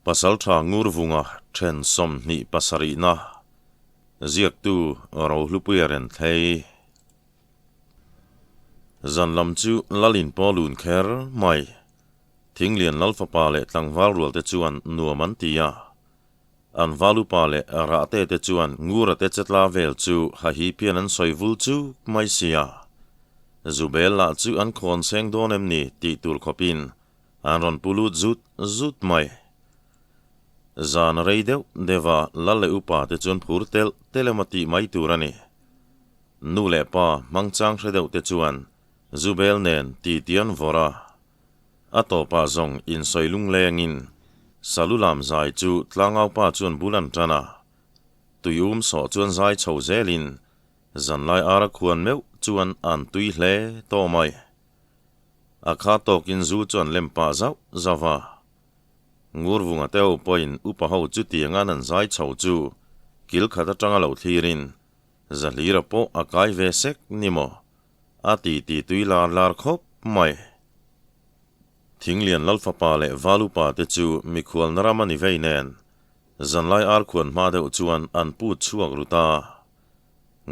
Pasaltha Ngurvunga then 27na ziaktu Rohlupuia Renthlei. Zan lam chu Lalin pawh lun kher mai. Thinglian Lalfapa leh tlangval rual te chuan nuam an ti a. An valupa leh Rahte te chuan Ngura te chetla vel chu hahi pian an sawi vul chuk mai sia. Zubel lah chu an khawn seng dawn em ni tih tur khawpin An rawn pu lut zut zut mai. Zan rei deuh deuha lal leh upa te chuan phur telh telh emaw tih mai tur a ni. Nu leh pa hmangchang hre deuh te chuan Zubel nen titi an vawrh a. A tawpah zawng insawi lunglengin Salu lam zai chu tlangaupa chuan bul an tan a. Tuium sawh chuan zai chho zelin zanlai ara khuan meuh chuan an tui hle tawh mai. A kha tawkin zu chuan lem pah zauh zauh a. Ngurvunga te ho pawhin upa ho chutianga an zai chho chu kil khat atanga lo thlirin Zahlira pawh a kai ve sek ni maw? A ti ti tui lar lar khawp mai. Thinglian Lalfapa leh Val upa te chu mikhualna ram a ni vei nen zanlai arkhuan hma deuh chuan an put chhuak ru ta.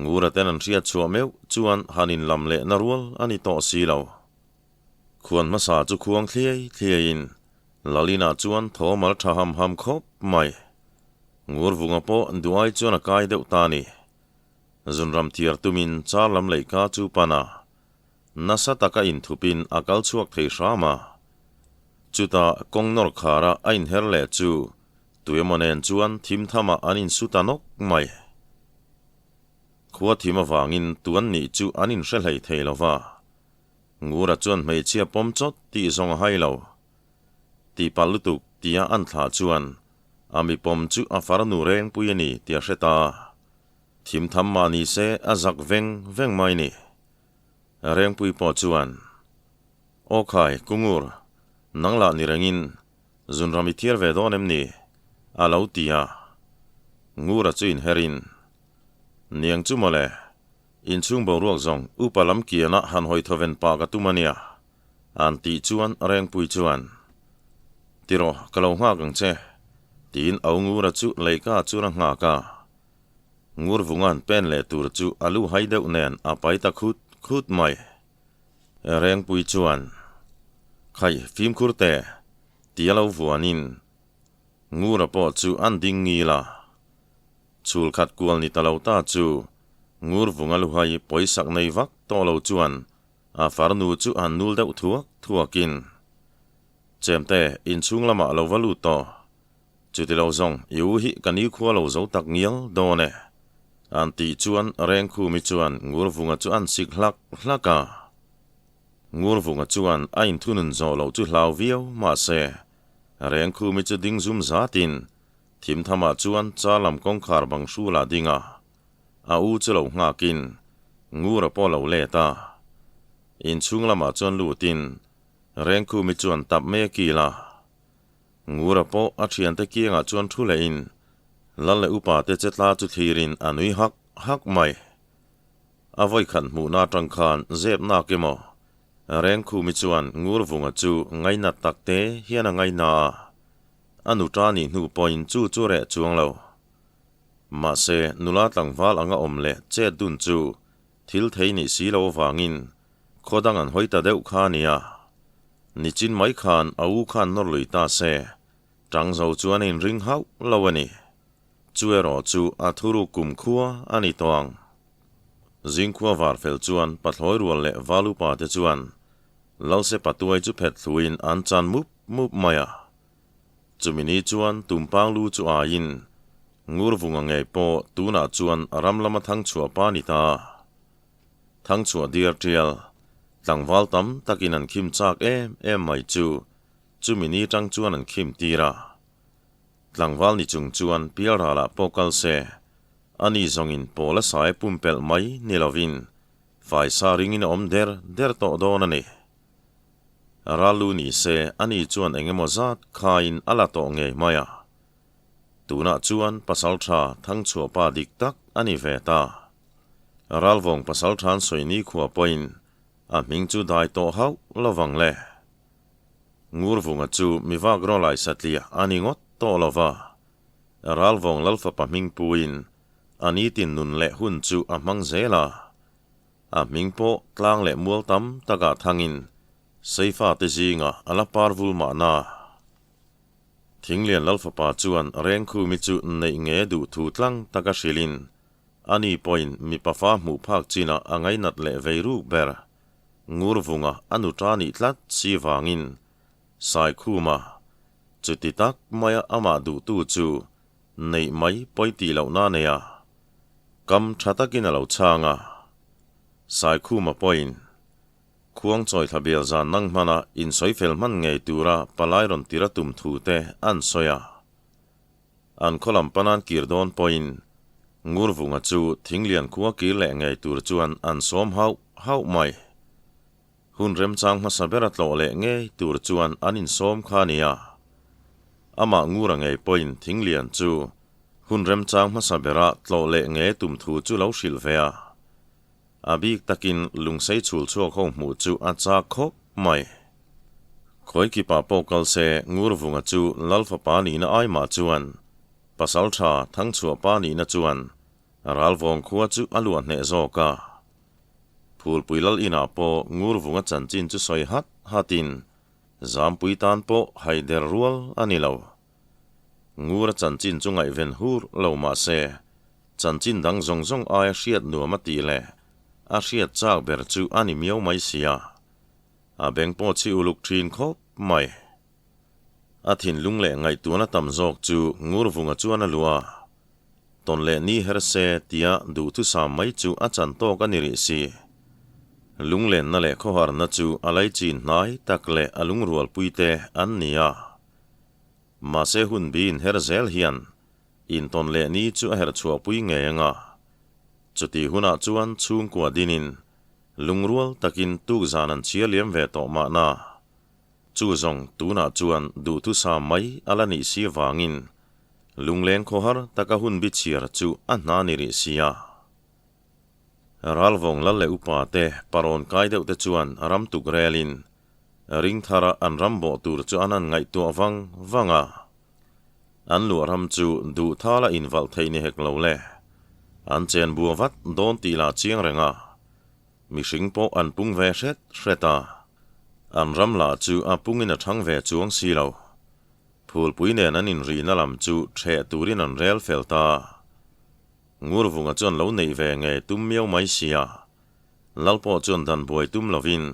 Ngura ten an hriat chhuah meuh chuan han inlam leh na rual a ni tawh si lo. Khuan hmasa chu khuang thliai thliaiin Lalina chuan thaw mal tha ham ham khawp mai. Ngurvunga pawh duai chuan a kai deuh ta ni. Zunram thiar tumin char lam leihka chu pan a, nasa taka inthupin a kal chhuak thei hram a. Chutah kawng nawr khara a inher leh chu Tuemaw nen chuan thim thamah an insu ta nawk mai. Khua thim avangin tuan nih chu an inhre hlei thei lo va. Ngura chuan hmeichhia pawm chawt tih zawng a hai lo. Tihpalh lutuk tia an thlah chuan a mi pawm chu a farnu rengpui a ni tia hre ta. Thim tham mah ni se a zak veng veng mai ni. Rengpui pawh chuan, Aw khai, Kungur, nang lah ni rengin Zunram i thiar ve dawn em ni? A lo ti a. Ngura chu inherin, Niang chu mawle, inchhung boruak zawng upa lam kianah han hawi thawven pah ka tum a nia, an tih chuan Rengpui chuan, Ti rawh, ka lo nghak ang che, tiin au Ngura chu leika chuan a nghak a. Ngurvunga'n pen leh tur chu a lu hai deuh nen a pai ta khut khut mai. Rengpui chuan, Khaih fimkhur teh, tia lo vuanin Ngura pawh chu an ding ngil a. Chhul khat kual ni ta lo ta chu Ngurvunga luhai pawisak nei vak tawh lo chuan a farnu chu an nul deuh thuak thuakin, Chemte, inchhung lamah lo va lut tawh. Chuti lo zawng, i u hi ka nikhua lo zo tak ngial dawn e. An tih chuan Rengkhumi chuan Ngurvunga chu an sik hlak hlak a. Ngurvunga chuan a inthunun zawh loh chu hlau viau mahse, Rengkhumi chu ding zum zatin thimthamah chuan cha lam kawngkhar bang hrulah ding a, a u chu lo nghakin Ngura pawh lo let a. Inchhung lamah chuan lutin Rengkhumi chuan tap mek ila. Ngura pawh a thiante kiangah chuan thu lehin Lal leh upa te che tla chu thlirin a nui hak hak mai. A vawikhat hmuhna atang khan zep nak emaw Rengkhumi chuan Ngurvunga chu ngainat tak te hian a ngaina a, a nuta nih hnu pawhin chu chu reh chuang lo. Mahse nula tlangval anga awm leh chet dun chu thil thei nih si lo avangin khaw dang an hawi ta deuh kha a nia. Nichin mai khan a u khan nawr lui ta se, tang zo chuan a inring hauh lo a ni. Chu erawh chu a thuruk kum khua a ni tawh ang. Zingkhua var fel chuan pathlawi rual leh val upa te chuan Lalse patuai chu phet thluin an chan mup mup mai a. Chumi ni chuan Tumpang lu chu aiin Ngurvunga ngei pawh tunah chuan ram lama thangchhuah pa ni ta. Thangchhuah diar tial, tlangval tam takin an khim chak em em mai chu chumi ni tang chuan an khim tir a. Tlangval ni chung chuan pialralah pawh kal se, ani zawngin pawl a sai pumpelh mai ni lovin faisa ringin a awm der der tawh dawn a ni. Rallu ni se ani chuan eng emaw zat khain a la tawh ngei mai a. Tunah chuan pasaltha Thangchhuah pa dik tak a ni ve ta. Ralvawng pasal than sawi ni khua pawhin a hming chu dai tawh hauh lovang le. Ngurvunga chu mi vak rawlai satliah a ni ngawt tawh lo va, Ralvawng Lalfapa hming puin a nitin nun leh hun chu a hmang zel a. A hming pawh tlang leh mual tam takah thangin Seifate zingah a la par vul mahna. Thinglian Lalfapa chuan Rengkhumi chu neih nge duh thu tlang taka hrilhin ani pawhin mipa fa hmuh phak chinah a ngainat leh vei ruk ber. Ngurvunga a nu ta nih tlat si vangin Saikhuma chuti tak maia amah duhtu chu neih mai pawi tih lohna a nei a, kam tha takin a lo chhang a. Saikhuma pawhin Khuangchawi thlabial zan nang hmana insawi fel hman ngei tura palai rawn tir a tum thu te an sawi a. An khaw lam panan kir dawn pawhin Ngurvunga chu Thinglian khua kir leh ngei tur chuan an sawm hauh hauh mai. Hun remchang hmasa bera tlawh leh ngei tur chuan an insawm kha a nia. Amah Ngura ngei pawhin Thinglian chu hun remchang hmasa bera tlawh leh ngei tum thu chu lo hrilh ve a. A bik takin lungsei chhul chhuak ho hmuh chu a chak khawp mai. Khawikipa pawh kal se Ngurvunga chu Lalfapa nihna ai mah chuan Pasaltha Thangchhuahpa nihna chuan Ralvawng khua chu a luah hneh zawk a. Phulpui Lal inah pawh Ngurvunga chanchin chu sawi hat hatin Zampui tan pawh haider rual a ni lo. Ngura chanchin chu ngaihven hur lo mah se, chanchin dang zawng zawng aia hriat nuam a tih leh a hriat chak ber chu a ni miau mai sia. A beng pawh chhi uluk thin khawp mai. A thinlung leh ngaihtuahna tam zawk chu Ngurvunga chuan a luh a. Tawn leh ni her se tia duhthusam mai chu a chan tawk a ni rih si. Lunglenna leh khawharna chu a laichin hnai tak leh a lungrualpuite an ni a. Mahse hun bi inher zel hian intawn leh ni chu a herh chhuahpui ngei ang a. Chutih hunah chuan chhungkua dinin lungrual takin tukzan an chhia liam ve tawh mahna. Chu zawng tunah chuan duhthusam mai a la nih si vangin lungleng khawhar taka hun bi chhiar chu a hna ni rih si a. Ralvawng lal leh upa te parawn kai deuh te chuan ram tuk relin Ring thara an ram bawh tur chu an han ngaihtuah vang vang a. An luah ram chu duh thala invalh theih ni hek lo le. An chen bua vat dawn tih lah chiang reng a. Mihring pawh an pung ve hret hret a. An ram lah chu a pungin a thang ve chuang si lo. Phulpui nen an inrihna lam chu ṭheh turin an rel fel ta. Ngurvunga chuan lo neih ve ngei tum miau mai sia. Lal pawh chuan dan buai tum lovin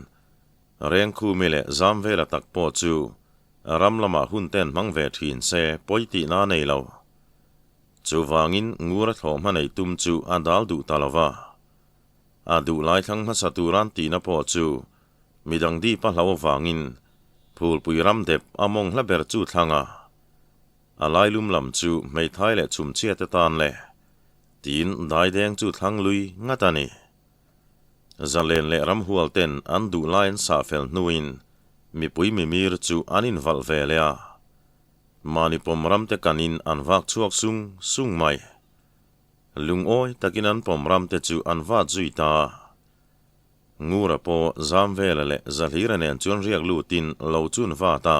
Rengkhumi leh Zamvela tak pawh chu ram lamah hun ten hmang ve thin se pawi tihna a nei lo. Chuvangin Ngura thlawh hma nei tum chu a dal duh ta lo va. A duh lai thlang hmasa turan tihna pawh chu midang dip a hlau avangin Phulpui ram dep a mawng hla ber chu thlang a. A lailum lam chu hmeithai leh chhumchhiate tan le tiin daideng chu thlang lui ngat a ni. Zalen leh ramhual ten an duh lai an sah fel hnuin mipui mimir chu an invalh ve leh a. Mahni pawm ram te kanin an vak chhuak sung sung mai. Lungawi takin an pawm ram te chu an vat zui ta. Ngura pawh Zamvela leh Zahlira nen chuan riak lutin lo chun vat a.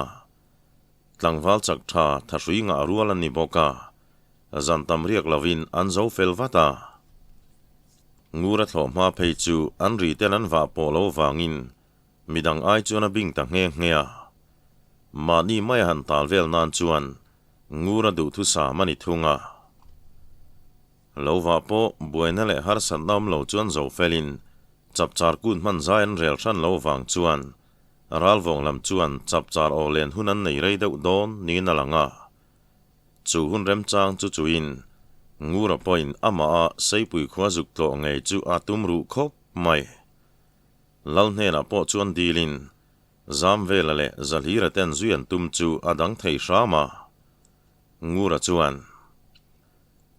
Tlangval chak tha thahrui ngah rual an ni bawk a, zan tam riak lovin an zo fel vat a. Ngura thlawh hma phei chu an ri ten an vah pawh lo vangin midang ai chuan a bing ta nghe nghe a. Mahni mai a han tal vel nan chuan Ngura duhthusam a ni thung a. Lo vah pawh buaina leh harsatna awm lo chuan zo felin chapchar kut hman zai an rel hran lo vang chuan Ralvawng lam chuan chapchar aw len hun an nei rei deuh dawn niin a lang a. Chu hun remchang chu chuin Ngura pawhin amah a Seipui khua zuk tlawh ngei chu a tum ruh khawp mai. Lal hnenah pawh chuan dilin Zamvela leh Zahlira ten zui an tum chu a dang thei hram a. Ngura chuan,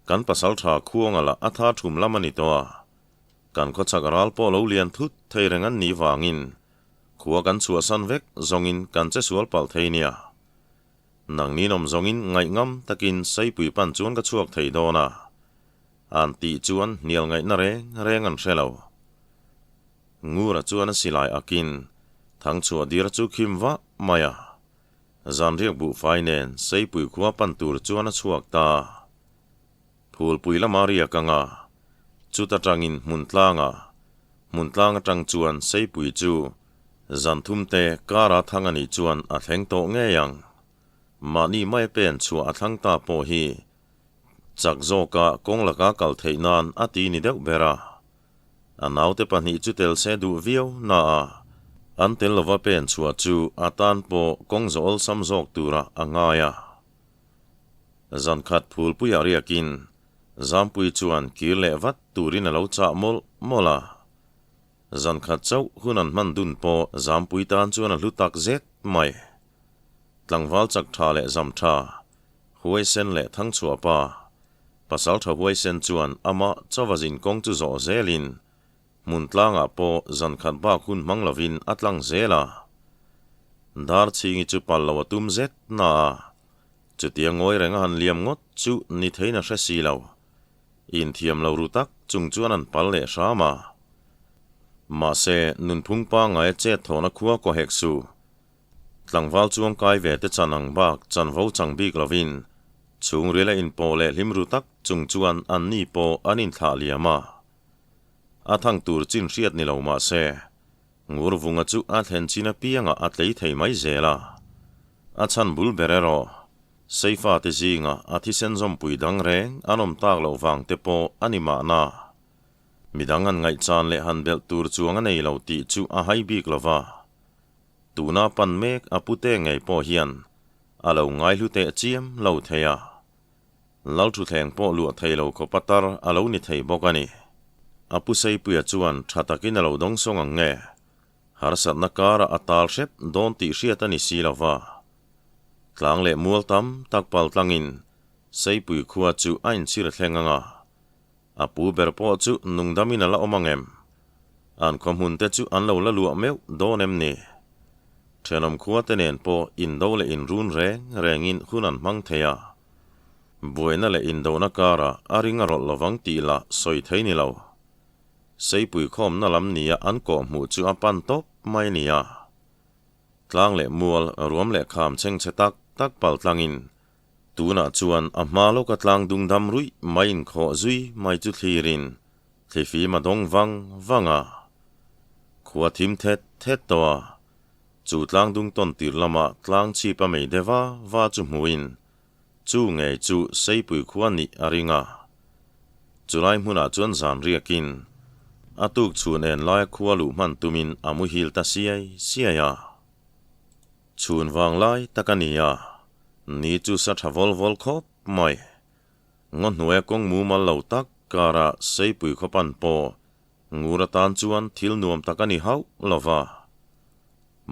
Kan pasaltha khuanga lah a tha thum lam a ni tawh a, kan khawchhak ral pawh lo lian thut thei reng an nih vangin Khua kan chhuahsan vek zawngin kan che sual palh thei nia. Nang ninawm zawngin ngaihngam takin Seipui pan chuan ka chhuak thei dawn a. An tih chuan hnial ngaihna reng reng an hre lo. Ngura chuan a silai akin Thangchhuah dir chu khim vah mai a. Zanriak buhfai nen Seipui khua pan tur chuan a chhuak ta. Phulpui lama riak anga chuta tangin hmun tlanga hmun tlang atang chuan Seipui chu zan thum te kara thang a nih chuan a thleng tawh ngei ang. Mahni mai pen chhuah a thlang ta pawh hi chak zawka kawng laka kal theih nan a ti ni deuh ber a. A naute pahnih chu tel se duh viau na a, an tel lova pen chhuah chu a tan pawh kawng zawh awlsam zawk turah a ngai a. Zan khat phulpuiah riakin Zampui chuan kir leh vat turin a lo chah mawlh mawlh a. Zan khat chauh hun an hman dun pawh Zampui tan chuan a hlu tak zet mai. Tlangval chak tha leh zam tha, huaisen leh thangchhuah pa, pasal tha huaisen chuan amah chauva zin kawng chu zawh zelin hmun tlangah pawh zan khat bak hun hmang lovin a tlang zel a. Darchhingi chu pal lo a tum zet na a, chutia ngawi reng a han liam ngawt chu ni theiin a hre si lo. Inthiam lo ru tak chung chuan an pal leh hram a. Mahse, nunphung pangngai a chet thawhna khua kaw hek suh. Tlangval chuang kai ve te chan ang bak chanvo chang bik lovin chhungril a inpawh leh hlim ru tak chung chuan anni pawh an inthlah liam a. A thang tur chin hriat ni lo mah se, Ngurvunga chu a thlen chin apiangah a tlei thei mai zel a. A chhan bul ber erawh, Seifa te zinga a thisen zawmpui dang reng an awm tak loh vang te pawh a ni mahna. Midang an ngaihchan leh han belh tur chuang a nei lo tih chu a hai bik lo va. Tuna pan mek a pute ngei pawh hian a lo ngaihlu teh chiam lo thei a. Lalthuthleng pawh luah thei lo khawp a tar a lo ni thei bawk a ni. A pu Seipuia chuan tha takin a lo dawng sawng ang nge? Harsatna karah a tal hrep dawn tih hriat a ni si lo va. Tlang leh mual tam tak pal tlangin Seipui khua chu a inchhir thleng ang a. A pu ber pawh chu nungdamin a la awm ang em? An khaw hmun te chu an lo la luah meuh dawn em ni? Thenawm khua te nen pawh indo leh inrun reng rengin hun an hmang thei a. Buaina leh indona karah a ring a rawlh lovang tih lah sawi thei ni lo. Seipui khawmna lam nia an kawh hmuh chu a pan tawp mai nia. Tlang leh mual, ruam leh kham chhengchhe tak tak pal tlangin Tunah chuan a hma lawka tlang dung dam ruih mai inkhawh zui mai chu thlirin thlifim a dawng vang vang a. Khua thim thet thet tawh a, chu tlang dung tawn tir lama tlang chhip a mei de va va chu hmuhin chu ngei chu Seipui khua nih a ring a. Chulai hmunah chuan zan riakin a tuk chhun en laia khua luh hman tumin a muhil ta siai siai a. Chhun vang lai tak a ni a, ni chu sa tha vawl vawl khawp mai. Ngaw hnuaia kawng mumal lo tak kara Seipui khaw pan pawh ngur atan chuan thil nuam tak a ni hauh lo va.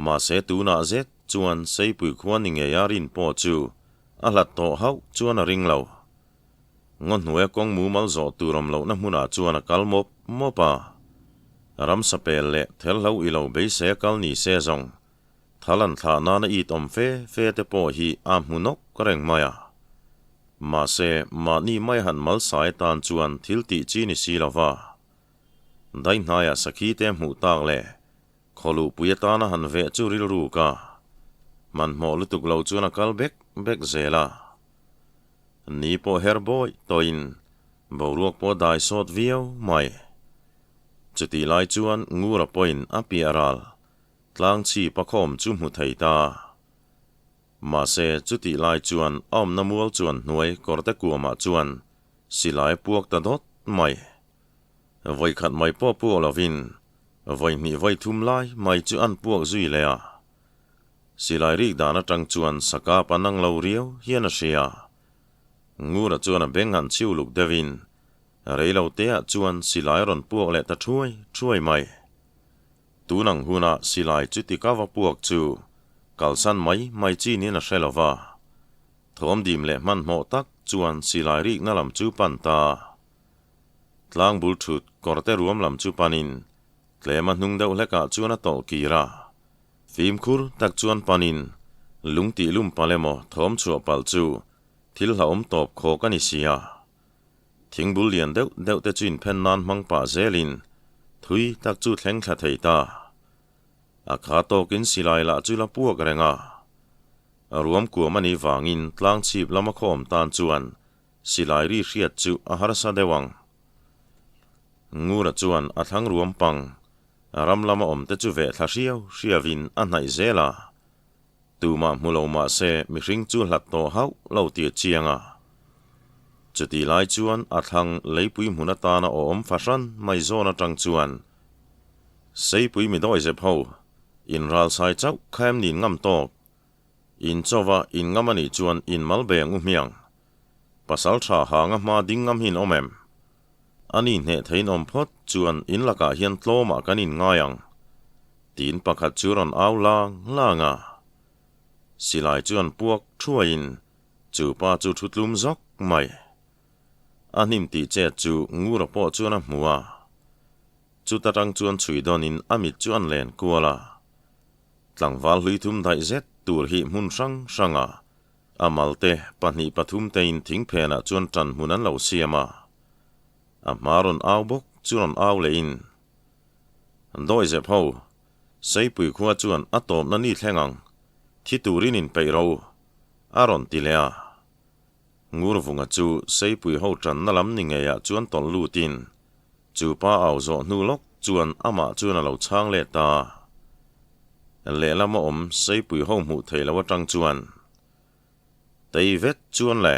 Mahse tunah zet chuan Seipui khua ni ngeia rin pawh chu a hlat tawh hauh chuan a ring lo. Ngaw hnuaia kawng mumal zawh tur awm lohna hmunah chuan a kal mawp mawp a. Ramsa pel leh thelhlo i lo beisei a kal ni se zawng Thal an thlah nana it awm fe fe te pawh hi a hmu nawk reng mai a. Mahse, mahni mai han malsai atan chuan thil tih chi ni si lo va. Daihnaiah sakhi te hmuh tak leh khawluhpui atana han veh chu rilruk a, hmanhmawh lutuk lo chuan a kal bek bek zel a. Ni pawh her bawih tawhin boruak pawh dai sawt viau mai. Chutih lai chuan Ngura pawhin a piah ral Tlang chhip a khawm chu hmu thei ta. Mahse, chutih lai chuan a awmna mual chuan hnuai kawrte kuamah chuan silai a puak ta dawt mai. Vawi khat mai pawh puak lovin vawi hnih vawi thum lai mai chu an puak zui leh a. Silai rik dan atang chuan sakap an ang lo riau hian a hria. Ngura chuan a beng han chhiu luk deuhin reilo teah chuan silai a rawn puak leh ta thuai thuai mai. Tun ang hunah silai chuti ka va puak chu kalsan mai mai chi niin a hre lo va. Thawm dim leh hmanhmawh tak chuan silai rikna lam chu pan ta. Tlang bul thut kawrte ruam lam chu panin tlema hnung deuh hlekah chuan a tawlh kir a. Fimkhur tak chuan panin lung tih lum palh emaw thawm chhuah palh chu thil hlauhawm tawp khawk a ni si a. Thingbul lian deuh deuh te chu inphen nan hmang pah zelin thui tak chu thleng thla thei ta. A kha tawkin silai lah chu la puak reng a. Ruam kuam a nih vangin tlang chhip lama khaw awm tan chuan silai ri hriat chu a harsa deuh ang. Ngura chuan a thlang ruam pang ram lama awm te chu veh thla hriau hriauin a hnaih zel a. Tumah hmu lo mah se mihring chu hlat tawh hauh lo tih a chiang a. Chutih lai chuan a thlang leipui hmun atana awm fahran mai zawn atang chuan Seipui mi dawihzep ho inralsai chauh kha em nin ngam tawk? In chauva in ngam a nih chuan in mal be ang u hmiang. Pasal tha hanga hma ding ngam hi in awm em? A ni hneh theiin awm phawt chuan in lakah hian tlawmah kan in ngai ang. Tiin pakhat chu rawn au lang lang a. Silai chuan puak thuaiin chu pa chu thu tlum zawk mai. A hnim tih chet chu Ngura pawh chuan a hmu a. Chuta tang chuan chhui dawnin a mit chu an len kual a. Tlangval hlui thum daih zet tur hi hmun hrang hranga a malte pahnih pathum tein thing phenah chuan ṭan hmun an lo siam a. A hma rawn au bawk chu rawn au lehin, Dawihzep ho, Seipui khua chuan a tawpna ni thleng ang, thi turin inpeih ro, a rawn ti leh a. Ngurvunga chu Seipui ho ṭanna lam ni ngeiah chuan tawlh lutin, chu pa au zawh hnu lawk chuan amah chuan a lo chhang let ta. Lehlama awm Seipui ho hmuh theih loh aṭang chuan, Tei vet chuan le,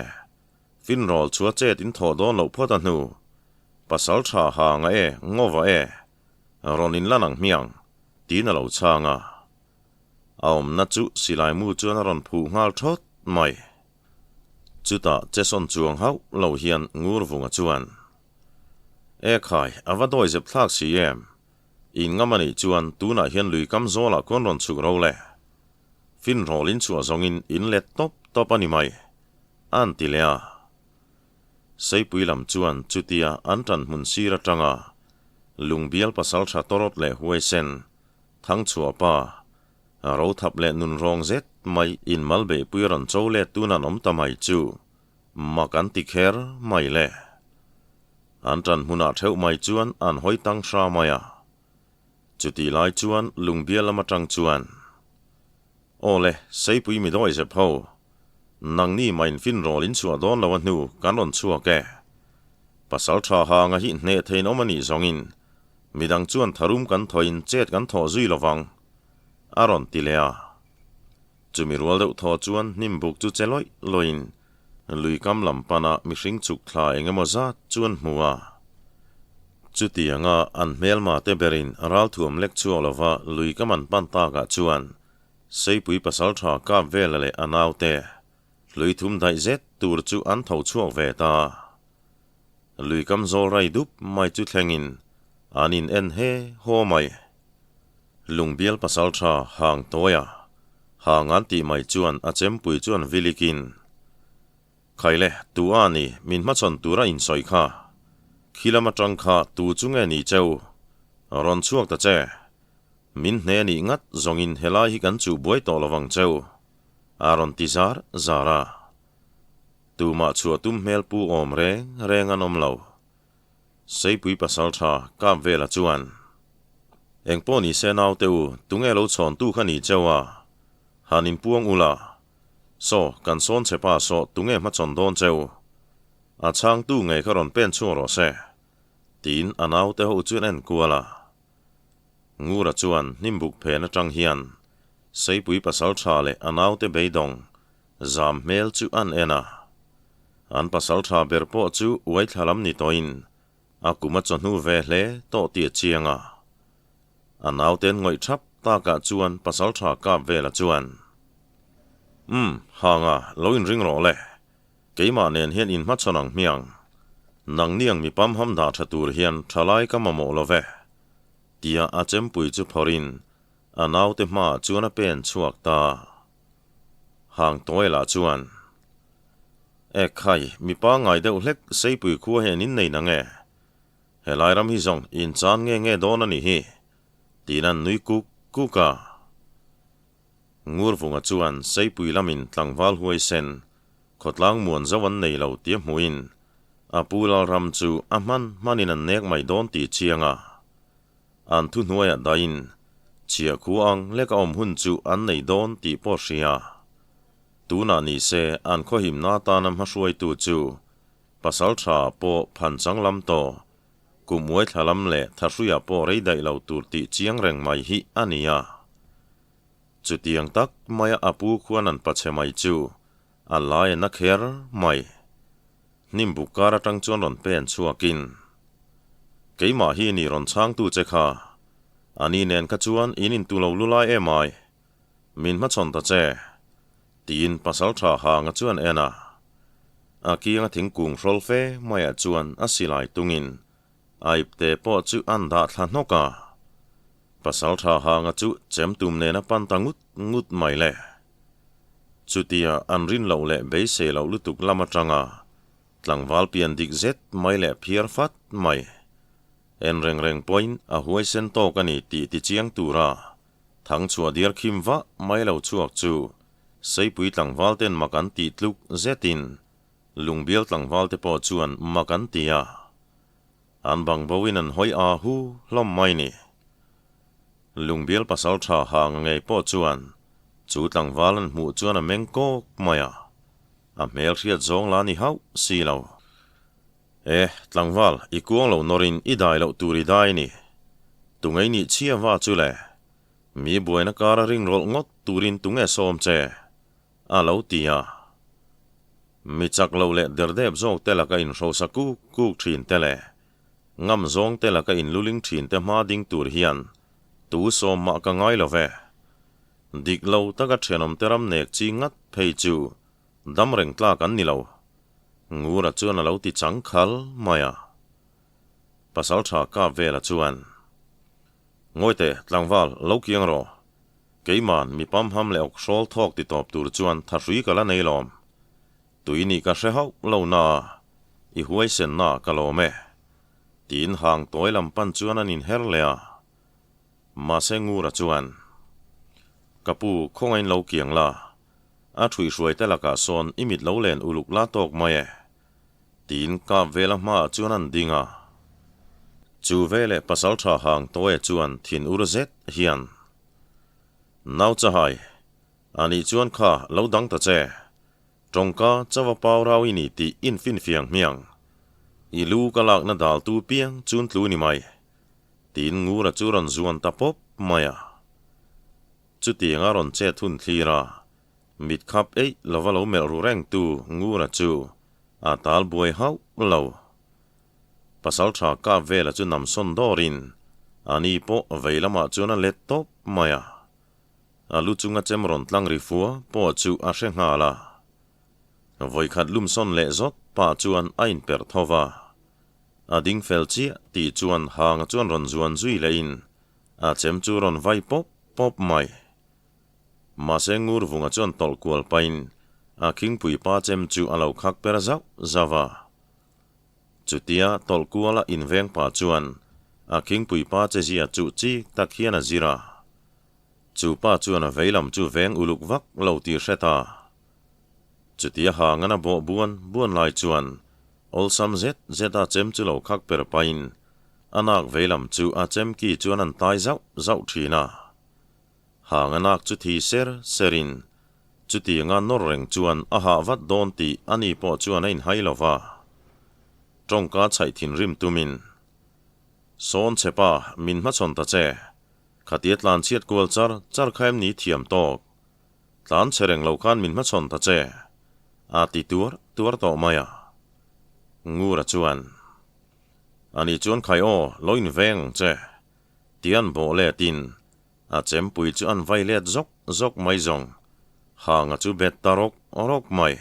Finrawl chua chet in thawh dawn loh phawt a hnu, pasal tha ha nga e, ngova e, rawn in lan ang hmiang, tiin a lo chhang a. A awmna chu silai mu chuan a rawn phuh nghal thawt mai. Chutah chesawn chuang hauh lo hian Ngurvunga chuan, E khai, a va dawi zep thlak si em? In ngam a nih chuan tunah hian lui kam zawlah khawn rawn chhuk ro le. Finrawl in chhuah zawngin in let tawp tawp a ni mai, an ti leh a. Seipui lam chuan chutia an ṭan hmun sir aṭanga Lungbial pasalṭha tawrawt leh huaisen, Thangchhuah pa, Rothap leh nunrawng zet mai in mal beihpui rawn cho let tun an awm ta mai chu mak an ti kher mai le. An ṭan hmunah ṭheuh mai chuan an hawi tang hra mai a. Chutih lai chuan Lungbial lam aṭang chuan, Aw le, Seipui mi dawi zep ho, nangni mah in finrawl in chhuah dawn lo a hnu kan rawn chhuak e. Pasal ṭha hanga hi hneh theiin awm a nih zawngin midang chuan tharum kan thawhin chet kan thawh zui lo vang, a rawn ti leh a. Chumi rual deuh thaw chuan hnim buk chu che lawih lawhin lui kam lam pana mihring chhuk thla eng emaw zat chu an hmu a. Chutianga an hmelma te berin ralthuam lek chhuak lova lui kam an pan takah chuan Seipui pasaltha kap vela leh a naute hlui thum daih zet tur chu an tho chhuak ve ta. Lui kam zawl rai dup mai chu thlengin an in en he haw mai. Lungbial pasaltha hang tawia hang an tih mai chuan a chempui chuan vilikin, Khaile, tu a ni, min hmachhawn tura insawi kha. Khi lam atang kha tu chu nge ni cheu? Rawn chhuak ta che. Min hne nih ngat zawngin helai hi kan chuh buai tawh lovang cheu, a rawn ti zar zar a. Tumah chhuah tum hmel pu awm reng reng an awm lo. Seipui pasaltha kap vela chuan, Engpawh ni se naute u, tunge lo chhawntu kha ni cheu a? Han inpuang ula. Saw, kan sawn che pa saw tunge hmachhawn dawn cheu? A chhangtu ngei kha rawn pen chhuak rawh se, tiin a naute ho chuan a enkual a. Ngura chuan hnimbuk phen atang hian Seipui pasaltha leh a naute beidawng Zam hmel chu an en a. An pasal tha ber pawh chu uai thla lam ni tawhin a kum a chawhnu ve hle tawh tih a chiang a. A nauten ngawih thap takah chuan pasal tha kap vela chuan, Umm, hanga, lo inring rawh le. Keimah nen hian inhmachhawn ang hmiang. Nangni ang mi pamham dah tha tur hian thalai ka mamawh lo ve, tia a chempui chu phawrhin a naute hmaah chuan a pen chhuak ta. Hang Tawela chuan, E khai, mi pangngai deuh hlek Seipui khua hian in nei nang e? Helai ram hi zawng in chan nge nge dawn a nih hi, tiin an nui kuk kuk a. Ngurvunga chuan Seipui lamin tlangval huaisen khawtlang muan zo an nei lo tia hmuhin a pu Lalram chu a hman hmanin an nek mai dawn tih chiang a. An thuhnuaiah dahin chhiah khu ang leka awm hun chu an nei dawn tih pawh hria. Tunah ni se an khawhimna atana hmahruaitu chu Pasaltha pawh phanchang lam tawh, kum uaithla lam leh thahruiah pawh rei daih lo tur tih chiang reng mai hi a ni a. Chutiang tak maia a pu khuan an pachhe mai chu a lai a na kher mai. Hnim buk kar atang chuan rawn pen chhuakin, Keimah hi ni rawn chhangtu che kha, a ni nen kha chuan in intu lo lu lai em ai, min hmachhawn ta che, tiin Pasaltha Hanga chuan en a. A kianga thingkung hrawl fe maiah chuan a silai tungin a ipte pawh chu an dah thla hnawk a. Pasaltha Hanga chu chem tum nen a pan ta ngut ngut mai le. Chutia an rin loh leh beisei loh lutuk lam atanga tlangval pian dik zet mai leh phiar fat mai. En reng reng pawhin a huaisen tawk a ni tih tichiang tura Thangchhuah diar khim vah mai lo chhuak chu Seipui tlangval ten mak an tih tluk zetin Lungbial tlangval te pawh chuan mak an ti a. An bang bo in an hawi a hu hlawm mai ni. Lungbial pasal tha ha nga ngei pawh chuan chu tlangval an hmuh chuan a meng kawk mai a, a hmel hriat zawng la ni hauh si lo. E, tlangval, i kuang lo nawrin i dai loh tur i dai ni. Tungei nih chhia va chu le? Mi buaina kara ring rawlh ngawt turin tunge sawm che? A lo ti a. Mi chak lo leh derdep zawk te laka inhrosa kuk kuk thin te leh ngam zawng te laka inluling thin te hma ding tur hian tu sawm mah ka ngai lo ve. Dik lo taka thenawm te ram nek chi ngat phei chu dam reng tlak an ni lo. Ngura chuan a lo ti chang khal mai a. Pasaltha kap vela chuan, Ngawite, tlangval, lo kiang rawh. Keiman, mi pamham leh awk hrawl thawk ti tawp tur chuan thahrui ka la nei lawm. Tui nih ka hre hauh lo na a, i huaisen na ka lawm e. Tiin hang tawi lam pan chuan an inher leh a. Mahse Ngura chuan, Ka pu, khawngain lo kiang la, a ṭhuihhruai te lakah sawn i mit lo len uluk la tawk mai e. Tiin kap vela hmaah chuan an ding a. Chu veleh pasalṭha hang Tawia chuan thin ur zet hian, Nau chahai, anih chuan kha lo dang ta che. Tawngka chauha pau rau i ni tih infinfiang hmiang. I lu ka lakna daltu piang chun tlu ni mai. Tiin Ngura chu rawn zuan ta pawp mai a. Chutiang a rawn chet hun thlir a, Mit khap eih lova lo melh ru reng tu Ngura chu a tal buai hauh lo. Pasal tha kap vela chu nam sawn dawrin a ni pawh vei lamah chuan a let tawp mai a. A lu chunga chem rawn tlang ri fua pawh chu a hre nghal a. Vawikhat lum sawn leh zawt pah chuan a inperh tho va. A ding fel chiah tih chuan hanga chuan rawn zuan zui lehin a chem chu rawn vai pawp pawp mai. Mahse Ngurvunga chuan tawlh kual pahin a khingpui pa chem chu a lo khak per zauh zauh a. Chutia tawlh kuala inveng pa chuan a khingpui pa che zia chuh chik tak hian a zir a. Chu pa chuan a veilam chu veng uluk vak lo tih hre ta. Chutia hangan a bawh buan buan lai chuan awlsam zet zet a chem chu lo khak per pahin a nak veilam chu a chem ki chuan an tai zauh zauh thin a. Hang a nak chu thi ser serin chutianga nawr reng chuan a hah vat dawn tih a ni pawh chuan a inhai lo va. Tawngka chhaih thinrim tumin, Sawn che pa, min hmachhawn ta che. Khatia tlan chhiat kual char char kha em ni thiam tawk. Tlan che reng lo khan min hmachhawn ta che. A ti tuar tuar tawh mai a. Ngura chuan, Ani chuan khai aw, lo inveng ang che. Tian bawh letin A chempui chu an vai let zawk zawk mai zawng. Hanga chu bet ta rawk rawk mai.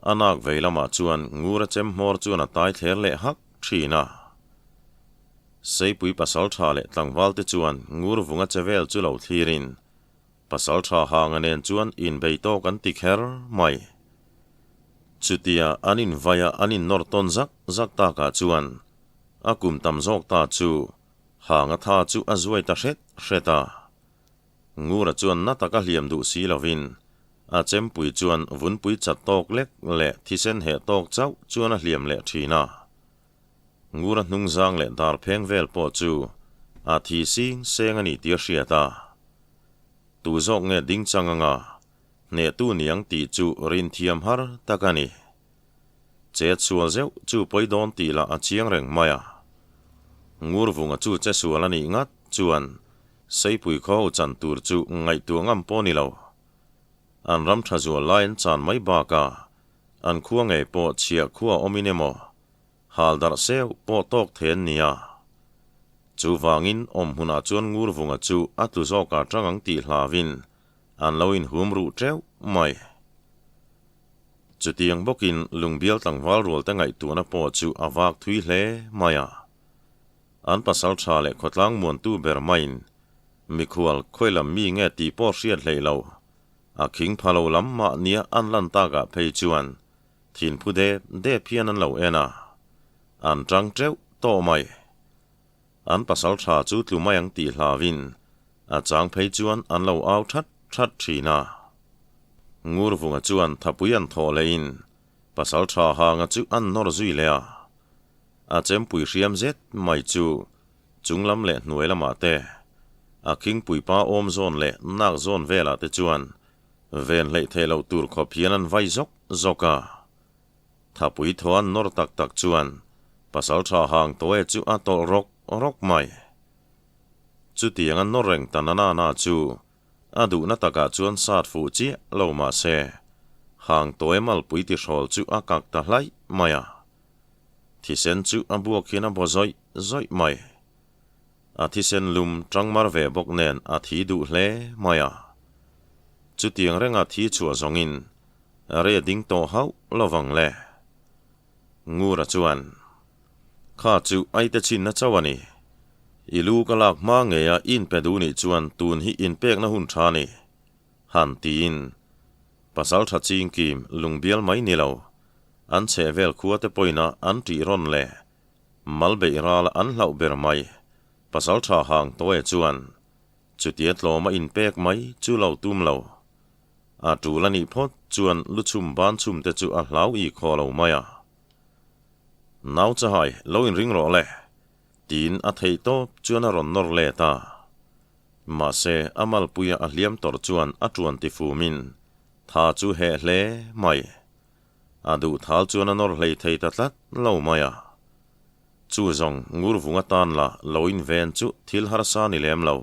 A nak vei lamah chuan Ngura chem hmawr chuan a tai thler leh hak thin a. Seipui pasal tha leh tlangval te chuan Ngur vunga che vel chu lo thlirin pasal tha Hanga nen chuan inbei tawk an ti kher mai. Chutia an invaia an innawr tawn zak zak takah chuan a kum tam zawk ta chu Hang a tha chu a zuai ta hret hret a. Ngura chuan na taka hliam duh si lovin a chempui chuan vunpui chat tawk lek leh thisen heh tawk chauh chuan a hliam leh thin a. Ngura hnungzang leh dar pheng vel pawh chu a thi sing seng a ni tih a hriat a. Tu zawk nge ding chang anga? Hnehtu niang tih chu rinthiam har tak a ni. Chet sual zeuh chu pawi dawn tih lah a chiang reng mai a. Ngurvunga chu che sual a nih ngat chuan Seipui khaw ho chan tur chu ngaihtuah ngam pawh ni lo. An ram tha zual lai an chan mai bakah an khua ngei pawh chhiah khua awmin emaw hal darh seu pawh tawk thei an ni a. Chuvangin awm hmunah chuan Ngurvunga chu a tlu zawkah tang ang tih hlauhin an lo inhum ruh teuh mai. Chutiang bawkin lungbial tlangval rualte ngaihtuahna pawh chu a vak thui hle mai a. An pasal tha leh khawtlang muantu ber maiin mikhual khawi lam mi nge tih pawh hriat hleih lo, a khing pha lo lam mahnia an lan takah phei chuan thinphu dep dep hian an lo en a, an tang teuh tawh mai. An pasal tha chu tlu mai ang tih hlauin a chang phei chuan an lo au that that thin a. Ngurvunga chuan thapui an thawh lehin pasal tha hanga chu an nawr zui leh a. A chempui hriam zet mai chu chung lam leh hnuai lamah te, a khingpui pa awm zawn leh nak zawn velah te chuan ven hleih theih loh tur khawp hian an vai zawk zawk a. Thapui thaw an nawr tak tak chuan pasaltha hang tawe chu a tawlh rawk rawk mai. Chutiang a nawr reng ta na na na chu a duhna takah chuan sat fuh chiah lo mah se, hang tawe malpui tihrawl chu a kak ta hlaih mai a. Thisen chu a buak hian a baw zawih zawih mai. A thisen lum tangmar ve bawk nen a thi duh hle mai a. Chutiang renga thi chhuah zawngin Re ding tawh hauh lovang le. Ngura chuan, Kha chu aite chinna chauh a ni. I lu ka lak hma ngeia inpe duh nih chuan tun hi inpekna hun tha a ni. Han tiin, Pasal tha chingkim lungbial mai ni lo, an chhehvel khua te pawina an tih rawn le mal beih rala an hlauh ber mai. Pasal tha hang tawe chuan, Chutia tlawma inpek mai chu lo tum lo. A tul a nih phawt chuan lu chhum ban chhum te chu a hlau i khaw lo mai a. Nau chahai lo inring rawh le, tiin a theih tawp chuan a rawn nawr let a. Mahse, a malpuia a hliam tawrh chuan a tuan ti fumin tha chu heh hle mai. A duh thal chuan a nawr hlei thei ta tlat lo mai a. Chu zawng ngurvung atan la lo inven chu thil harsa ni lem lo.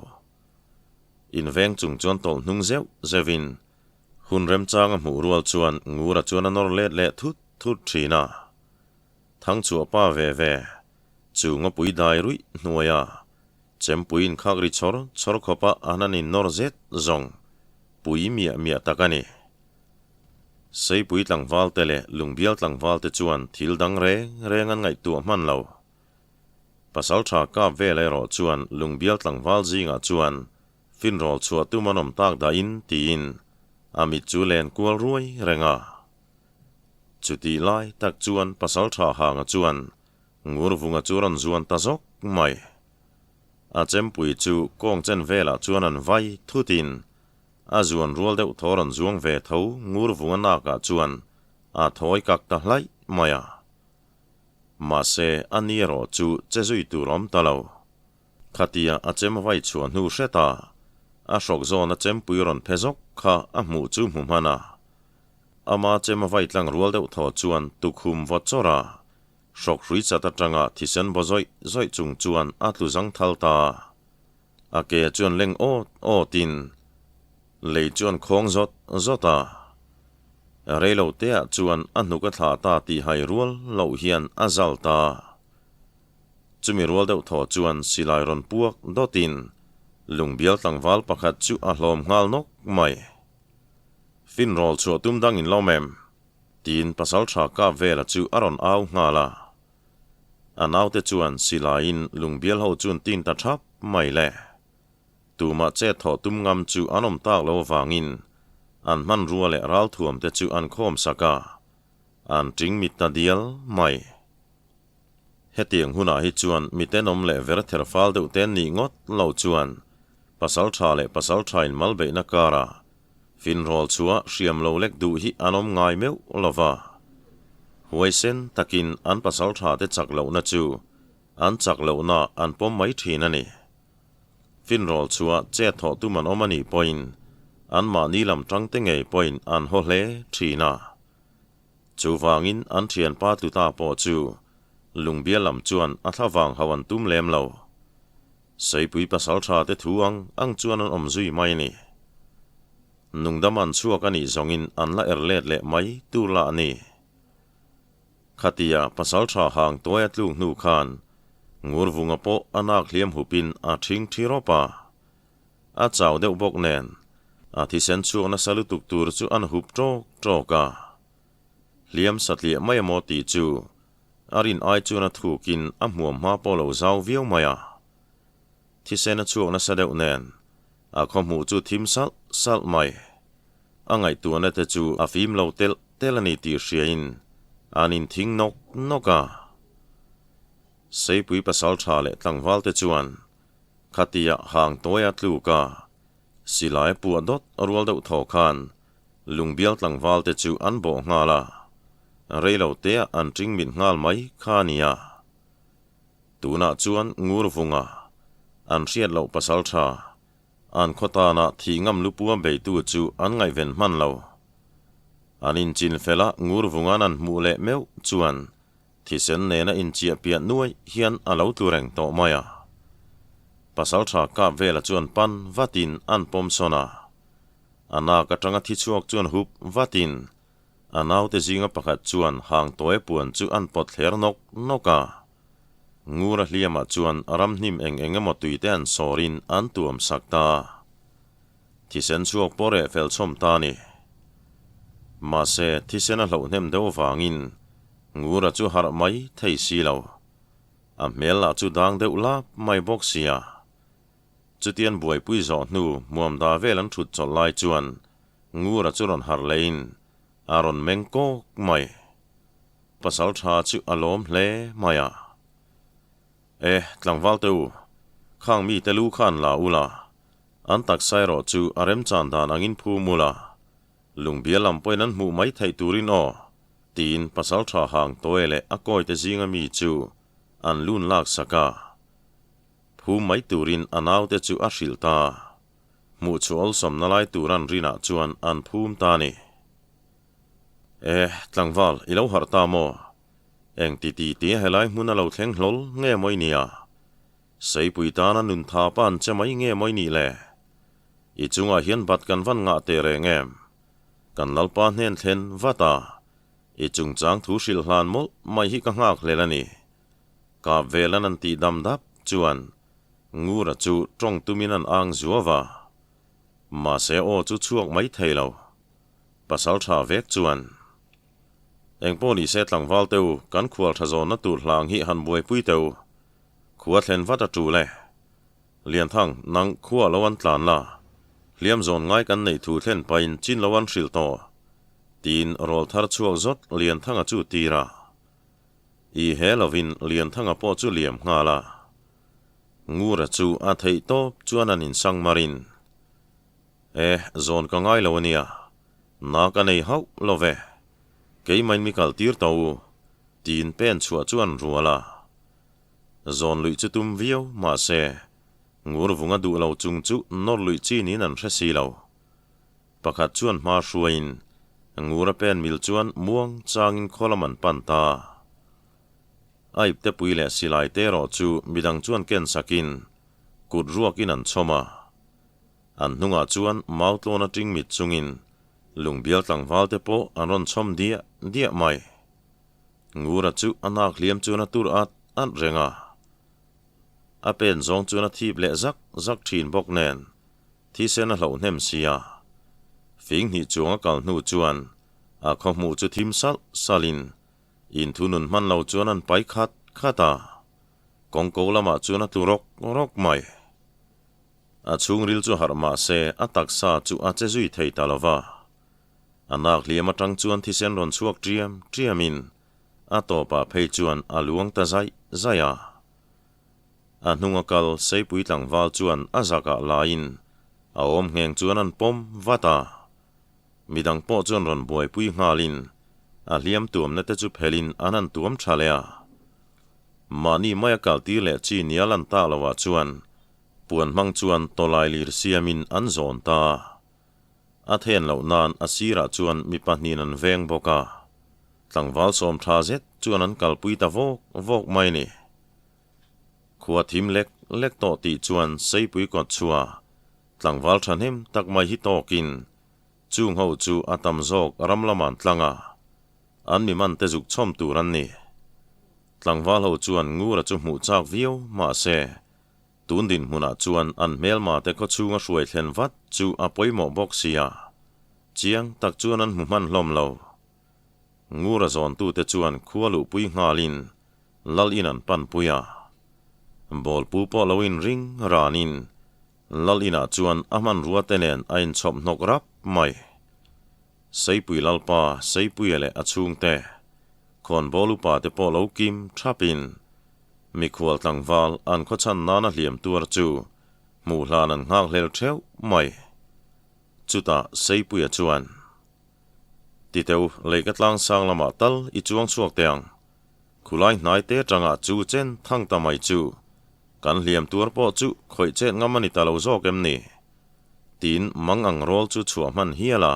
Inveng chung chuan tawlh hnung zeuh zeuhin hun remchang a hmuh rual chuan Ngura chuan a nawr let leh thut thut thin a. Thangchhuah pa ve ve chu ngawpui dai ruih hnuaia chempui inkhak ri chawr chawr khawpa an han innawr zet zawng pui miah miah tak a ni. Seipui tlangval te leh Lungbial tlangval te chuan thil dang reng reng an ngaihtuah hman lo. Pasalṭha kap vel erawh chuan lungbial tlangval zingah chuan finrawl chhuah tum an awm tak dahin tiin a mit chu len kual ruai reng a. Chutih lai tak chuan pasalṭha hanga chuan Ngurvunga chu rawn zuan ta zawk mai. A chempui chu kawng chen velah chuan an vai thutin a zuan rual deuh thaw rawn zuang ve tho Ngurvunga nakah chuan a thawi kak ta hlaih mai a. Mahse, a ni erawh chu che zui tur awm ta lo. Khatia a chem vai chhuah hnu hret a, a hrawk zawn a chempui rawn phe zawk kha a hmuh chu hmu hman a. Ama chem a vai tlang rual deuh thaw chuan tukhum vawt chawrh a, hrawk hrui chat atanga thisen baw zawih zawih chung chuan a tlu zang thal ta. A ke chuan leng awt awtin lei chuan khawng zawt zawt a. Reilo teah chuan a hnuk a thlah ta tih hai rual loh hian a zal ta. Chumi rual deuh thaw chuan silai rawn puak dawtin lungbial tlangval pakhat chu a hlawm nghal nawk mai. Finrawl chhuah tum dang in lawm em? tiin pasaltha kap vela chu a rawn au nghal a. A naute chuan silaiin lungbial ho chuan tin ta thap mai le. Tumah chet thawh tum ngam chu an awm tak lo avangin an hmanrua leh ralthuam te chu an khawm sak a, an ting mit ta dial mai. Hetiang hunah hi chuan mi tenawm leh ver ther fal deuh te nih ngawt lo chuan pasal tha leh pasal thain mal beihna karah Finrawl chhuah hriam lo lek duh hi an awm ngai meuh lo va. Huaisen takin an pasal thate chak lohna chu an chak lohna an pawm mai thin a ni. Finrawl chhuah chet thawh tum an awm a nih pawhin Anmahni lam tangte ngei pawhin an haw hle thin a. Chuvangin an thianpa tluta pawh chu Lungbial lam chuan a thlavang hauh an tum lem lo. Seipui pasaltha te thu ang ang chuan an awm zui mai a ni. Nungdam an chhuak a nih zawngin an la er let leh mai tur lah a ni. Khatia pasaltha hang tuai a tluk hnu khan Ngurvunga pawh a nak hliam hupin a thing thi rawp a. A chau deuh bawk nen a thisen chhuak nasa lutuk tur chu an hup ṭawk ṭawk a. Hliam satliah mai emaw tih chu a rin ai chuan a thukin a hmuam hma pawh lo zau viau mai a. Thisen a chhuak nasa deuh nen a khawhmuh chu thim salh salh mai. A ngaihtuahna te chu a fim lo telh telh a ni tih hriain an inthing nawk nawk a. Seipui pasal tha leh tlangval te chuan khatia hang tawia tluk a silai puah dawt rual deuh thaw khan Lungbial tlangval te chu an bawh nghal a, rei lo teah an ṭing mit nghal mai kha a nia. Tunah chuan Ngurvunga, an hriat loh pasal ṭha, an khaw tanah thih ngam lupua beitu chu an ngaihven hman lo. An inchin fel a Ngurvunga'n an hmuh leh meuh chuan thisen nena inchiah piah nuai hian a lo tlu reng tawh mai a. Pasal ṭha kap vela chuan pan vatin an pawm sawn a. A nak atanga thi chhuak chuan hup vatin a naute zinga pakhat chuan hang tawi puan chu an pawt thler nawk nawk a. Ngura hliamah chuan ramhnim eng eng emaw tuite an sawrin an tuam sak ta a. Thisen chhuak pawh reh fel chhawm ta a ni. Mahse, thisen a hloh hnem deuh avangin Ngura chu harh mai thei si lo. A hmel lah chu dang deuh lap mai bawk sia. Chutian buaipui zawh hnu hmuamda vel an thut chawlh lai chuan Ngura chu rawn harh leiin a rawn meng kawk mai. Pasal tha chu a lawm hle mai a. E, tlangval te u, khang mite lu kha an la ul a, an taksa erawh chu a remchan dan angin phum ul a, lungbial lam pawhin an hmuh mai theih turin aw, tiin pasal tha hang tawi leh a kawite zinga mi chu an lun laksak a. Phum mai turin a naute chu a hrilh ta. Hmuh chu awlsawmna lai tur an rinah chuan an phum ta a ni. E, tlangval, i lo harh ta maw? Eng ti ti tia helai hmun a lo thleng hlawl nge maw i nia? Seipui tana nun tha pa an che mai nge maw i nih le? I chungah hian bat kan van ngah teh reng em? Kan Lalpa hnen thlen vat a, i chungchang thu hrilh hlan mawlh mai hi ka nghak hlel a ni. Kap velan an tih dam dap chuan Ngura chu tawng tumin an ang zuau a. Mahse aw chu chhuak mai thei lo. Pasal tha vek chuan, Engpawh ni se tlangval te u, kan khual tha zawnna tur hlang hi han buaipui teh u. Khua thlen vat a tul e. Lianthang, nang khua lo an tlan la. Hliam zawn ngai kan neih thu thlen pahin chin lo an hrilh tawh. Tiin rawl thar chhuak zawt Lianthanga chu tir a. I he lovin Lianthanga pawh chu liam nghal a. Ngura chu a theih tawp chuan an insang marin, E, zawn ka ngai lo a nia, na ka nei hauh lo ve, keimain mi kal tir tawh u, tiin pen chhuah chu an rual a. Zawn luih chu tum viau, mahse, Ngur vunga duh lo chung chu nawr luih chi niin an hre si lo. Pakhat chuan hma hruaiin Ngura pen mil chuan muang changin khaw lam an pan ta. A iptepui leh silai te erawh chu midang chuan ken sakin kut ruakin an chhawm a. An hnungah chuan mau tlawn aṭing mit chungin lungbial tlangval te pawh an rawn chhawm diah diah mai. Ngura chu a nak hliam chuan a tur at at reng a. A pen zawng chuan a thip leh zak zak ṭhin bawk nen Thisen a hloh hnem sia. Fing hnih chuang a kal hnu chuan a khaw hmuh chu thim salh salhin inthunun hman lo chuan an pai khat khat a, kawngko lamah chuan a tlu rawk rawk mai. A chhungril chu harh mah se a taksa chu a che zui thei ta lo va. A nak hliam atang chuan thisen rawn chhuak ṭiam ṭiamin a tawpah phei chuan a luang ta zaih zaih a. A hnunga kal Seipui tlangval chuan a zakah laiin a awm ngheng chuan an pawm vat a. Midang pawh chuan rawn buaipui nghalin a hliam tuamna te chu phelin an han tuam tha leh a. Mahni maia kaltir leh chi nia lan tak loah chuan puan hmang chuan tawlai lir siamin an zawn ta a. A then loh nan a sirah chuan mi pahnihin an veng bawk a. Tlangval sawm tha zet chuan an kalpui ta vawk vawk mai ni. Khua thim lek lek tawh tih chuan Seipui kawt chhuah tlangval thahnem tak mai hi tawkin chung ho chu a tam zawk ram lamah an tlang a, an mi man te zuk chhawm tur an ni. Tlangval ho chuan Ngura chu hmuh chak viau mahse tun dinhmunah chuan an hmelma te khawchhunga hruai thlen vat chu a pawimawh bawk sia, chiang tak chuan an hmu hman hlawm lo. Ngura zawntute chuan khua luhpui nghalin Lal in an panpui a. Bawlpu pawh lo inring ranin Lal inah chuan a hmanrua te nen a inchhawp hnawk rap mai. Seipui Lalpa Seipuia leh a chhungte, khawnbawl upa te pawh lo kim thapin mikhual tlangval an khawchhan nana hliam tuar chu hmuh hlan an nghak hlel theuh mai. Chutah Seipuia chuan, Titeu, lei ka tlang sang lamah tal i chuang chhuak teh ang. Khulai hnai te atanga chu chen thang ta mai chu kan hliam tuar pawh chu khawih chet ngam a ni ta lo zawk em ni? Tiin mang ang rawl chu chhuah hman hial a.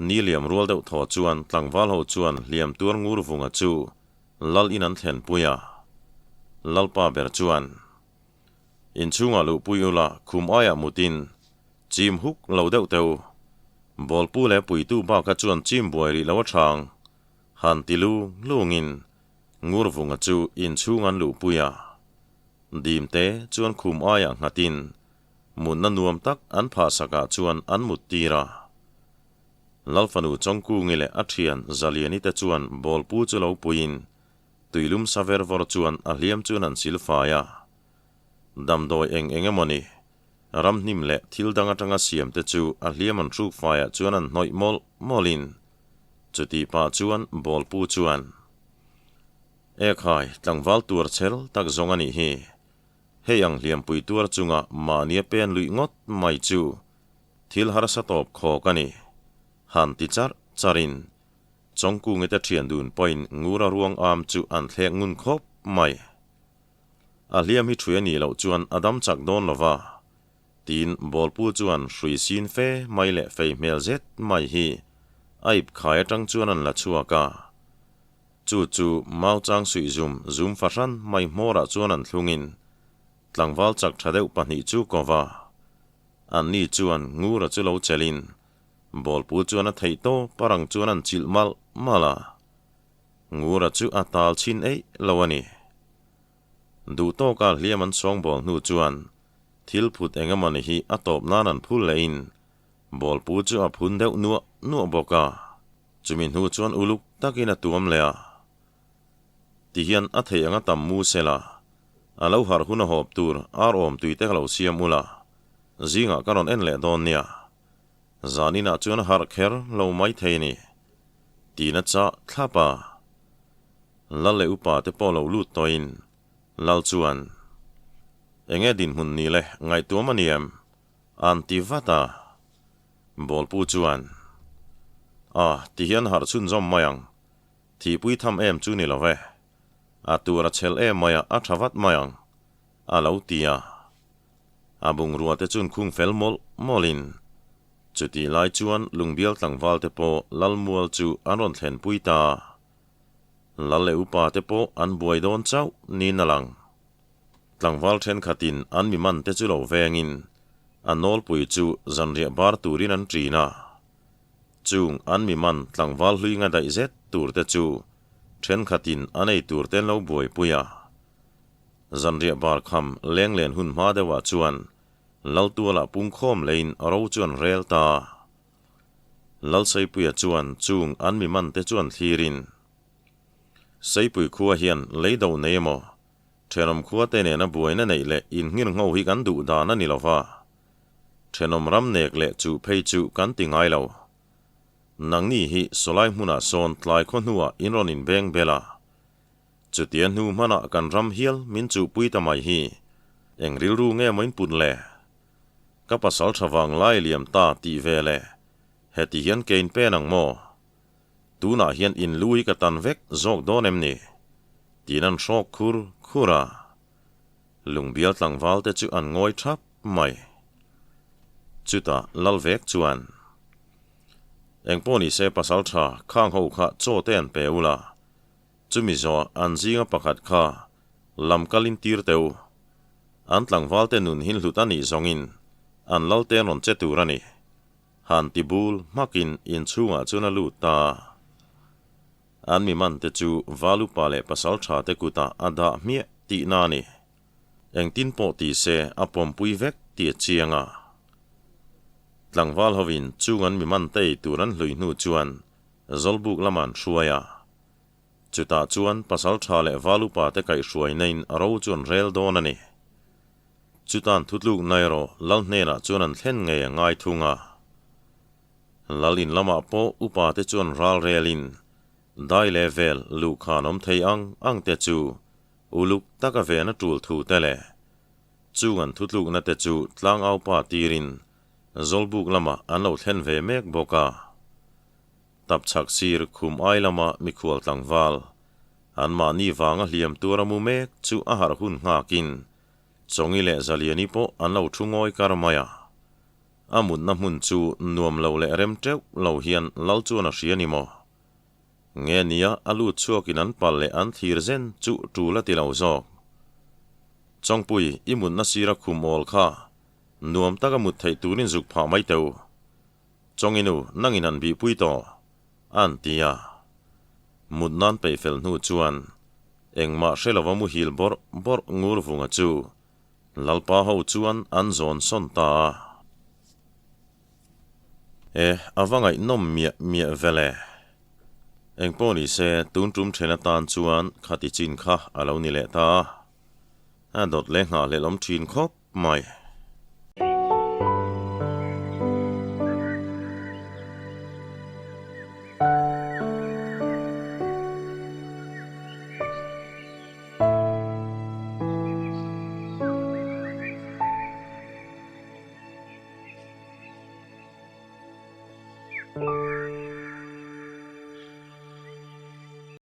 Ni liam rual deuh thaw chuan tlangval ho chuan hliam tuar ngur vunga chu lal in an thlen pui a. Lalpa ber chuan, Inchhungah luhpui ula khum aiah mutin chim huk lo deuh teh u. Bawlpu leh puitu bakha chuan chim buai rih lo a chang. Han ti lung lungin Ngurvunga chu inchhung an luhpui a. Dimte chuan khum aiah nghatin mutna nuam tak an phahsakah chuan an mut tir a. Lalfanu Chawngkungi leh a thian Zaliani te chuan bawlpu chu lo puiin tuilum sa ver vawr chuan a hliam chuan an sil fai a. Damdawi eng eng emawni ramhnim leh thil dang atanga siam te chu a hliam an hruk faiah chuan an hnawih mawlh mawlhin Chutih pah chuan Bawlpu chuan, Ekhai, tlangval tuar chel tak zawng a nih hi. Hei ang hliampui tuar chunga mahnia pen luih ngawt mai chu thil harsa tawp khawk a ni. Han ti charh charhin Chawngkungi te thian dun pawhin Ngura ruang am chu an thlek ngun khawp mai. A hliam hi ṭhui a nih loh chuan a dam chak dawn lo va. Tiin Bawlpu chuan hrui sin fe mai leh fei hmel zet mai hi a ip khai atang chuan an la chhuak a. Chu chu mau chang suih zum zum fahran mai hmawrah chuan an thlungin tlangval chak tha deuh pahnih chu ko va. Anni chuan Ngura chu lo chelhin Bawlpu chuan a theih tawp a rang chuan an chilh malh malh a. Ngura chu a tal chhin eih lo a ni. Duh tawka hliam an sawngbawl hnu chuan thil phut eng emawni hi a tawp nan an phul lehin bawlpu chu a phun deuh nuah nuah bawk a, chumi hnu chuan uluk takin a tuam leh a. Tihian a theih anga tam mu sela, a lo harh hun a hawp tur ar awm tui te ka lo siam ula, zingah ka rawn en leh dawn nia. Zaninah chuan a harh kher lo mai thei ni. Tiin a chah thlap a. Lal leh upa te pawh lo lut tawhin Lal chuan, Enge dinhmun ni le, ngaihtuam a ni em? A'n ti vat a. Bawlpu chuan, A, ti hian harh chhunzawm mai ang. Thihpui tham em chu ni lo ve. A tur a chhel em mai a, a tha vat mai ang, a lo ti a. A bungrua te chuan khung fel mawlh mawlhin, chutih lai chuan Lungbial tlangval te pawh Lalmual chu an rawn thlenpui ta a. Lal leh upa te pawh an buai dawn chauh niin a lang. Tlangval thenkhatin an mi man te chu lo vengin a nawlpui chu zanriah bar turin an ṭin a. Chung an mi man tlangval hlui nga daih zet tur te chu thenkhatin an ei tur te an lo buaipui a. Zanriah bar kham lenglen hun hma deuhah chuan Laltualah pungkhawm leiin ro chu an rel ta a. Lalseipuia chuan chung an mi man te chuan thlirin, Seipui khua hian lei do nei emaw, thenawm khua te nena buaina neih leh innghirngho hi kan duh dan a ni lo va, thenawm ram nek leh chuh phei chu kan ti ngai lo. Nangni hi sawlai hmunah sawn tlai khaw hnuah in rawn inbeng bel a, chutia hnu hmanah kan ram hial min chuhpui ta mai hi eng rilru nge maw in put le? Ka pasal tha vang lai liam ta tih ve le, heti hian kein pen ang maw? Tunah hian in lu hi ka tan vek zawk dawn em ni? Tiin an hrawk khur khur a. Lungbial tlangval te chu an ngawi thap mai. Chutah Lalvek chuan. Engpawh ni se pasal tha khang ho kha chaw te an pe ula, chumi zawh an zinga pakhat kha lam kalin tir teh u. An tlangval te nun hin hlut a nih zawngin an lal te an rawn che tur a ni. Han ti bul hmakin inchhungah chuan a lut ta a. An mi man te chu Valupa leh pasal tha te kutah a dah hmiah tihna a ni. Engtin pawh ti se a pawmpui vek tih a chiang a. Tlangval hovin chung an mi man te ei tur an hlui hnu chuan Zawlbuk lamah an hruai a. Chutah chuan pasal tha leh Valupa te kaihhruaina in a ro chu an rel dawn a ni. Chutan thutlukna erawh Lal hnenah chuan an thlen ngei a ngai thung a. Lal in lamah pawh upa te chuan ral relin dai leh vel luhkhan awm thei ang ang te chu Uluk taka ven a tul thu te leh chung an thutlukna te chu tlangaupa tirin Zawlbuk lamah an lo thlen ve mek bawk a. Tapchhak sir khum ai lama mikhual tlangval, anmahni vanga hliam tuar a mu mek chu a harh hun nghakin Chawngi leh Zaliani pawh an lo thu ngawi kar mai a. A mutna hmun chu nuam lo leh rem teuh lo hian Lal chuan a hria ni maw? Nge nia a lut chhuakin an pal leh an thlir zen chu tul a ti lo zawk. Chawngpui, i mutna sira khum awl kha nuam taka mut theih turin zuk phah mai teh u. Chawnginu, nangin han bihpui tawh, a an ti a. Mut nan peih fel hnu chuan engmah hre lova muhil bawrh bawrh ngur vunga chu Lalpa ho chuan an zawn sawn ta a. E, a va ngaihnawm miah miah vel e. Engpawh ni se, tun tum then atan chuan khati chin kha a lo ni leh ta a. A dawt leh nghah hlelh awm thin khawp mai.